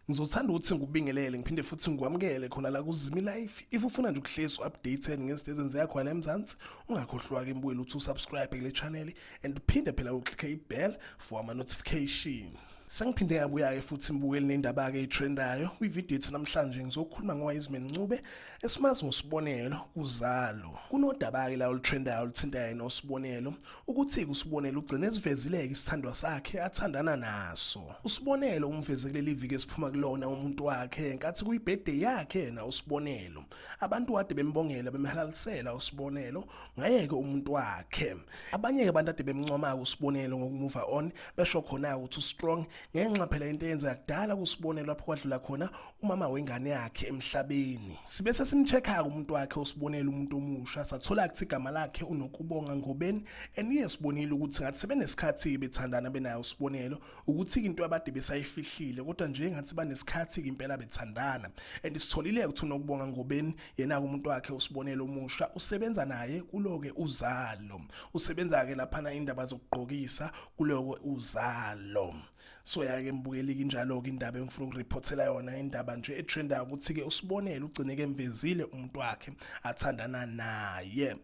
Ngizothanda ukuthi ngikubingelele ngiphinde futhi ngikwamukele khona la kuZimi Life. If ufuna nje ukuhlezi updated ngezinto ezenzeka khona la eMzansi, ungakhohlwa-ke mbuyela ukuthi usubscribe kule channel and uphinde phela uclicke i-bell for ama-notification. Sengiphinde ngabuya-ke futhi mbukeli nendaba-ke etrendayo. Kwividiyo yethu namhlanje ngizokhuluma ngoWiseman Ncube esimazi ngoSibonelo kuZalo. Kunodaba-ke la olutrendayo oluthinta yena uSibonelo ukuthi-ke uSibonelo ugcine esivezile-ke isithandwa sakhe athandana naso. USibonelo umveze kuleli viki esiphuma kulona umuntu wakhe nkathi kuyi-birthday yakhe yena uSibonelo. Abantu kade bembongela bemhalalisela uSibonelo ngayeke umuntu wakhe. Abanye-ke abantu ade bemncoma-ke uSibonelo ngokumuva on besho khona-ke ukuthi ustrong ngenxa phela into eyenzeka kudala kuSibonelo lapho kwadlula khona umama wengane yakhe emhlabeni. Sibe sesimcheck-a umuntu wakhe uSibonelo umuntu omusha sathola ukuthi igama lakhe uNokubonga Ngobeni and iye sibonile ukuthi ngathi sebenesikhathi bethandana benayo uSibonelo ukuthi into abade besayifihlile kodwa nje ngathi banesikhathi impela bethandana and sitholile ukuthi uNokubonga Ngobeni yena umuntu wakhe uSibonelo omusha usebenza naye kuloke uzalo usebenza ke laphana indaba zokugqokisa kuloko uzalo. So yake mbukeli kinjalo ke indaba engifuna ukureportela yona indaba nje etrendayo ukuthi ke uSibonelo ugcine ke emvezile umuntu wakhe athandana naye.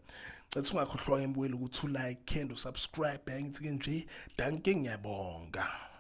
Cela ungakhohlwa ke mbukeli ukuthi ulike and usubscribe ngithi ke nje dankie ngiyabonga.